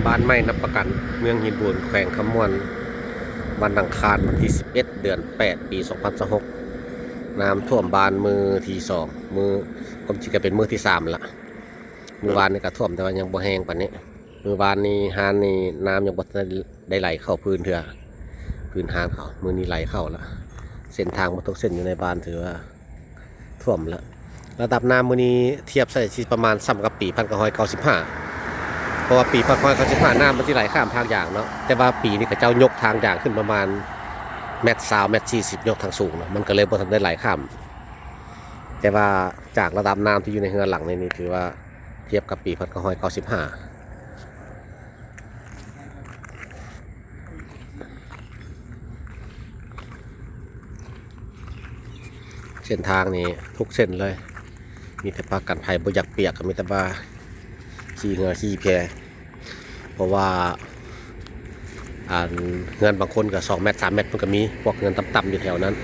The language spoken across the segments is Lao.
ບ້ານໃໝ່ນຳປະກັນ ເມືອງຫີນບູນ ແຂວງຄຳມ່ວນ ວັນອັງຄານ ວັນທີສິບເອັດ ເດືອນແປດ ປີສອງພັນຊາວຫົກ ນ້ຳຖ້ວມບ້ານມື້ທີສອງ ມື້ ຄວາມຈິງກໍເປັນມື້ທີສາມລະ. ມື້ວານນີ້ກໍຖ້ວມ ແຕ່ວ່າຍັງບໍ່ແຮງປານນີ້. ມື້ວານນີ້ຮ້ານນີ້ນ້ຳຍັງບໍ່ທັນໄດ້ໄຫຼເຂົ້າພື້ນເທື່ອ ພື້ນຮ້ານເຂົາ. ມື້ນີ້ໄຫຼເຂົ້າລະ. ເສັ້ນທາງໝົດທຸກເສັ້ນຢູ່ໃນບ້ານຖືວ່າຖ້ວມລະ. ລະດັບນ້ຳມື້ນີ້ທຽບໃສ່ຊິປະມານສ່ຳກັບປີພັນເກົ້າຮ້ອຍເກົ້າສິບຫ້າ ເພາະວ່າປີພັນເກົ້າຮ້ອຍເກົ້າສິບຫ້ານ້ຳມັນຊິໄຫຼຂ້າມທາງຢາງເນາະ, ແຕ່ວ່າປີນີ້ເຂົາເຈົ້າຍົກທາງຢາງຂຶ້ນປະມານແມັດຊາວ ແມັດສີ່ສິບ ຍົກທາງສູງເນາະ, ມັນກໍເລີຍບໍ່ທັນໄດ້ໄຫຼຂ້າມ. ແຕ່ວ່າຈາກລະດັບນ້ຳທີ່ຢູ່ໃນເຮືອນຫຼັງນີ້ ນີ້ຖືວ່າທຽບກັບປີພັນເກົ້າຮ້ອຍເກົ້າສິບຫ້າ. ເສັ້ນທາງນີ້ທຸກເສັ້ນເລີຍ ມີແຕ່ປະກັນ ໃຜບໍ່ຢາກປຽກກໍມີແຕ່ວ່າຂີ່ເຮືອຂີ່ແພ ເພາະວ່າ ອັນ ເຮືອນບາງຄົນກໍສອງແມັດ ສາມແມັດ ມັນກໍມີ ພວກເຮືອນຕ່ຳໆຢູ່ແຖວນັ້ນ.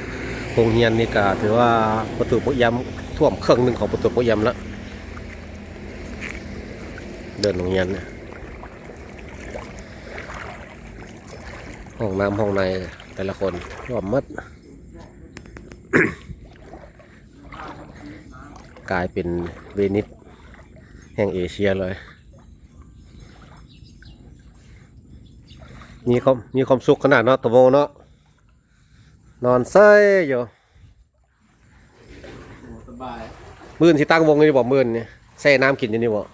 ໂຮງຮຽນນີ້ກໍຖືວ່າປະຕູໂປະອຽມ ຖ້ວມເຄິ່ງໜຶ່ງຂອງປະຕູໂປະອຽມລະ. ເດີ່ນໂຮງຮຽນ ຫ້ອງນ້ຳຫ້ອງໃນແຕ່ລະຄົນຖ້ວມໝົດ ກາຍເປັນເວນິສແຫ່ງເອເຊຍເລີຍ. ມີຄວາມ ມີຄວາມສຸກຂະໜາດເນາະ ຕາໂມເນາະ ນອນເຊີຍຢູ່. ໂອ້ ສະບາຍ. ມື້ອື່ນຊິຕັ້ງວົງຢູ່ນີ້ບໍ່? ມື້ອື່ນນີ້ແຊ່ນ້ຳກິນຢູ່ນີ້ບໍ່?